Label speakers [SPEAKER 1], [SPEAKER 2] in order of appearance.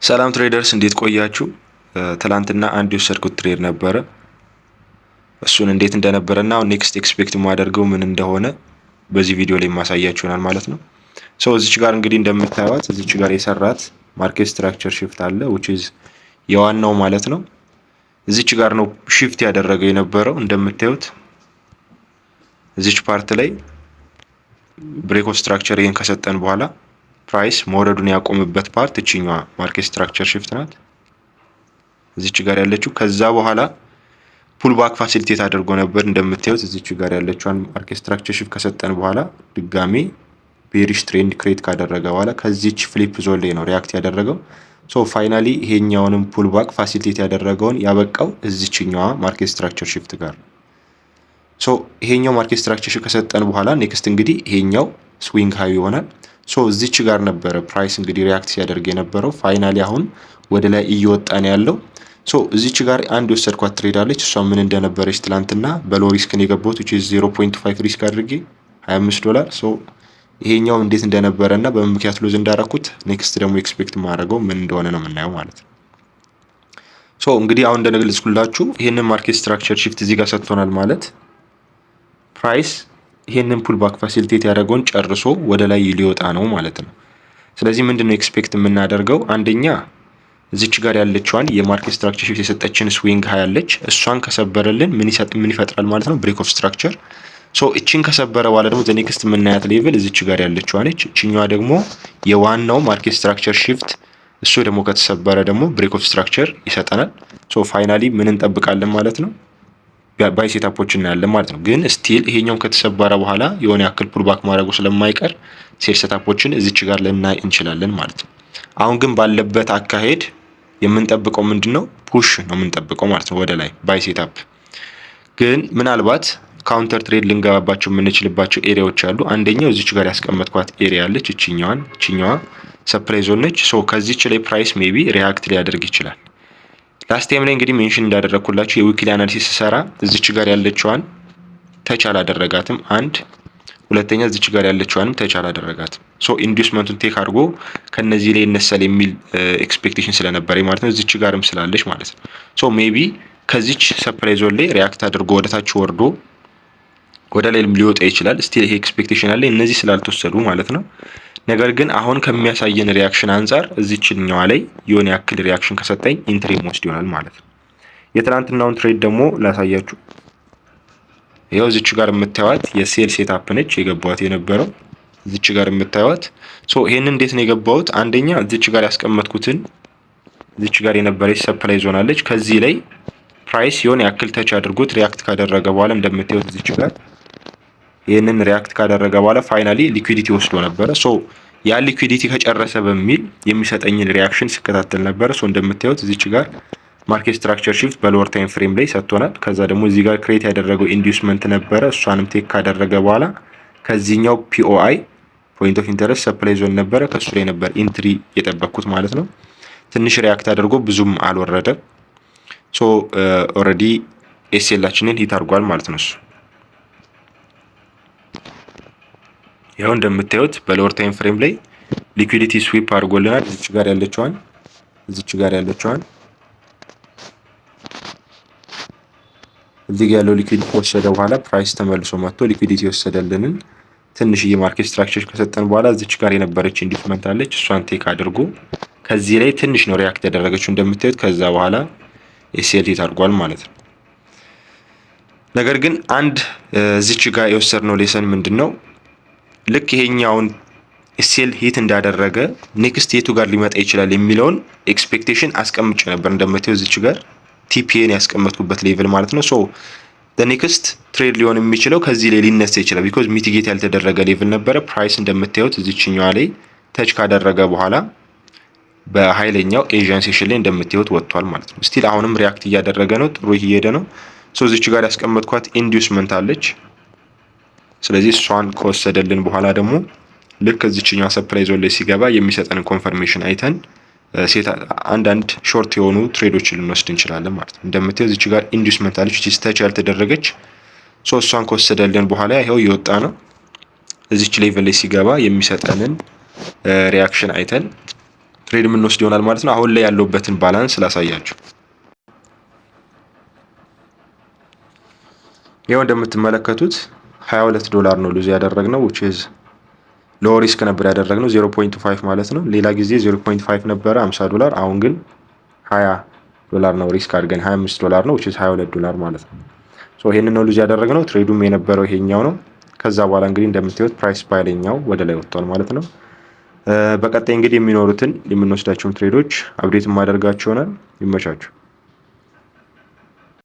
[SPEAKER 1] ሰላም traders፣ እንዴት ቆያችሁ? ትላንትና አንድ የወሰድኩት trade ነበረ። እሱን እንዴት እንደነበረ እና next expect የማደርገው ምን እንደሆነ በዚህ ቪዲዮ ላይ የማሳያችሁ ይሆናል ማለት ነው። So እዚች ጋር እንግዲህ እንደምታዩት እዚች ጋር የሰራት market structure shift አለ፣ which is የዋናው ማለት ነው። እዚች ጋር ነው shift ያደረገው የነበረው። እንደምታዩት እዚች part ላይ break of structure ይሄን ከሰጠን በኋላ price መውረዱን ያቆምበት part እችኛዋ market structure shift ናት፣ እዚች ጋር ያለችው። ከዛ በኋላ pullback facilitate አድርጎ ነበር። እንደምታዩት እዚች ጋር ያለችዋን market structure shift ከሰጠን በኋላ ድጋሜ bearish trend create ካደረገ በኋላ ከዚች flip zone ላይ ነው react ያደረገው። So finally ይሄኛውንም pullback facilitate ያደረገውን ያበቃው እዚችኛዋ market structure shift ጋር ነው። So ይሄኛው market structure shift ከሰጠን በኋላ next እንግዲህ ይሄኛው swing high ይሆናል። So እዚች ጋር ነበረ price እንግዲህ react ሲያደርግ የነበረው። Finally አሁን ወደ ላይ እየወጣ ነው ያለው። So እዚች ጋር አንድ የወሰድኳት trade አለች። እሷ ምን እንደነበረች ትላንትና በ low risk ነው የገባሁት፣ which is 0.5 risk አድርጌ 25 ዶላር። So ይሄኛው እንዴት እንደነበረ እና በምን ምክንያት lose እንዳረኩት፣ next ደግሞ expect የማደርገው ምን እንደሆነ ነው የምናየው ማለት ነው። So እንግዲህ አሁን እንደገለጽኩላችሁ ይሄንን market structure shift እዚህ ጋር ሰጥቶናል ማለት price ይሄንን pullback facilitate ያደረገውን ጨርሶ ወደ ላይ ሊወጣ ነው ማለት ነው። ስለዚህ ምንድነው expect የምናደርገው? አንደኛ እዚች ጋር ያለችዋን የ market structure shift የሰጠችን swing high አለች። እሷን ከሰበረልን ምን ይፈጥራል ማለት ነው? Break of structure። So እቺን ከሰበረ በኋላ ደግሞ next የምናያት level እዚች ጋር ያለችዋ ነች። እችኛዋ ደግሞ የዋናው market structure shift፣ እሱ ደግሞ ከተሰበረ ደግሞ break of structure ይሰጠናል። So finally ምን እንጠብቃለን ማለት ነው? Buy setup ኦች እናያለን ማለት ነው። ግን still ይሄኛውን ከተሰበረ በኋላ የሆነ ያክል pullback ማድረጉ ስለማይቀር sell setup ኦችን እዚች ጋር ልናይ እንችላለን ማለት ነው። አሁን ግን ባለበት አካሄድ የምንጠብቀው ምንድን ነው? Push ነው የምንጠብቀው ማለት ነው ወደ ላይ buy setup። ግን ምናልባት counter trade ልንገባባቸው የምንችልባቸው area ዎች አሉ። አንደኛው እዚች ጋር ያስቀመጥኳት area አለች። እችኛዋ supply zone ነች። So ከዚች ላይ price maybe react ሊያደርግ ይችላል። Last time ላይ እንግዲህ mention እንዳደረግኩላችሁ የ weekly analysis ስሰራ እዚች ጋር ያለችዋን touch አላደረጋትም። አንድ፣ ሁለተኛ እዚች ጋር ያለችዋንም touch አላደረጋትም። So inducement ኡን take አድርጎ ከነዚህ ላይ ይነሳል የሚል expectation ስለነበረ ማለት ነው። እዚች ጋርም ስላለች ማለት ነው። So maybe ከዚች supply zone ላይ react አድርጎ ወደታች ወርዶ ወደ ላይ ሊወጣ ይችላል። Still ይሄ expectation አለ እነዚህ ስላልተወሰዱ ማለት ነው። ነገር ግን አሁን ከሚያሳየን reaction አንጻር እዚችኛዋ ላይ የሆነ ያክል reaction ከሰጠኝ entry ወስድ ይሆናል ማለት ነው። የትናንትናውን trade ደግሞ ላሳያችሁ። ይኸው እዚች ጋር የምታዩት የ sell setup ነች የገባሁት የነበረው እዚች ጋር የምታዩት። So ይሄንን እንዴት ነው የገባሁት? አንደኛ እዚች ጋር ያስቀመጥኩትን እዚች ጋር የነበረች supply zone አለች። ከዚህ ላይ price የሆነ ያክል touch አድርጎት react ካደረገ በኋላ እንደምታዩት እዚች ጋር ይህንን react ካደረገ በኋላ finally liquidity ወስዶ ነበረ። So ያ liquidity ከጨረሰ በሚል የሚሰጠኝን reaction ስከታተል ነበረ። So እንደምታዩት እዚች ጋር market structure shift በ lower time frame ላይ ሰጥቶናል። ከዛ ደግሞ እዚህ ጋር create ያደረገው inducement ነበረ። እሷንም take ካደረገ በኋላ ከዚህኛው POI፣ point of interest supply zone ነበረ። ከሱ ላይ ነበር entry የጠበቅኩት ማለት ነው። ትንሽ react አድርጎ ብዙም አልወረደም። So already SL ኣችንን hit አድርጓል ማለት ነው እሱ። ያው እንደምታዩት በ lower time frame ላይ liquidity sweep አድርጎልናል። እዚች ጋር ያለችዋን እዚህ ጋር ያለው liquidity ከወሰደ በኋላ price ተመልሶ መጥቶ liquidity የወሰደልንን ትንሽዬ market structure ከሰጠን በኋላ እዚች ጋር የነበረች inducement አለች። እሷን take አድርጎ ከዚህ ላይ ትንሽ ነው react ያደረገችው እንደምታዩት። ከዛ በኋላ SL hit አድርጓል ማለት ነው። ነገር ግን አንድ እዚች ጋር የወሰድነው lesson ምንድን ነው? ልክ ይሄኛውን SL hit እንዳደረገ next የቱ ጋር ሊመጣ ይችላል የሚለውን expectation አስቀምጬ ነበር። እንደምታዩት እዚች ጋር TP ን ያስቀመጥኩበት level ማለት ነው። So next trade ሊሆን የሚችለው ከዚህ ላይ ሊነሳ ይችላል። Because mitigate ያልተደረገ level ነበረ። Price እንደምታዩት እዚችኛዋ ላይ touch ካደረገ በኋላ በኃይለኛው Asian session ላይ እንደምታዩት ወጥቷል ማለት ነው። Still አሁንም react እያደረገ ነው፣ ጥሩ እየሄደ ነው። So እዚች ጋር ያስቀመጥኳት inducement አለች። ስለዚህ እሷን ከወሰደልን በኋላ ደግሞ ልክ እዚችኛዋ supply zone ላይ ሲገባ የሚሰጠንን confirmation አይተን ሴት አንዳንድ short የሆኑ trade ኦችን ልንወስድ እንችላለን ማለት ነው። እንደምታየው እዚች ጋር inducement አለች፣ touch ያልተደረገች። So እሷን ከወሰደልን በኋላ ይኸው እየወጣ ነው። እዚች level ላይ ሲገባ የሚሰጠንን reaction አይተን Trade የምንወስድ ይሆናል ማለት ነው። አሁን ላይ ያለሁበትን balance ላሳያችሁ። ይኸው እንደምትመለከቱት 22 ዶላር ነው lose ያደረግነው፣ which is low risk ነበር ያደረግነው፣ 0.5 ማለት ነው። ሌላ ጊዜ 0.5 ነበረ 50 ዶላር። አሁን ግን 20 ዶላር ነው risk አድርገን፣ 25 ዶላር ነው፣ which is 22 ዶላር ማለት ነው። So ይሄንን ነው lose ያደረግነው። Trade ኡም የነበረው ይሄኛው ነው። ከዛ በኋላ እንግዲህ እንደምታዩት price ባይለኛው ወደ ላይ ወጥቷል ማለት ነው። በቀጣይ እንግዲህ የሚኖሩትን የምንወስዳቸውን trade ኦች update የማደርጋቸው ይሆናል። ይመቻችሁ።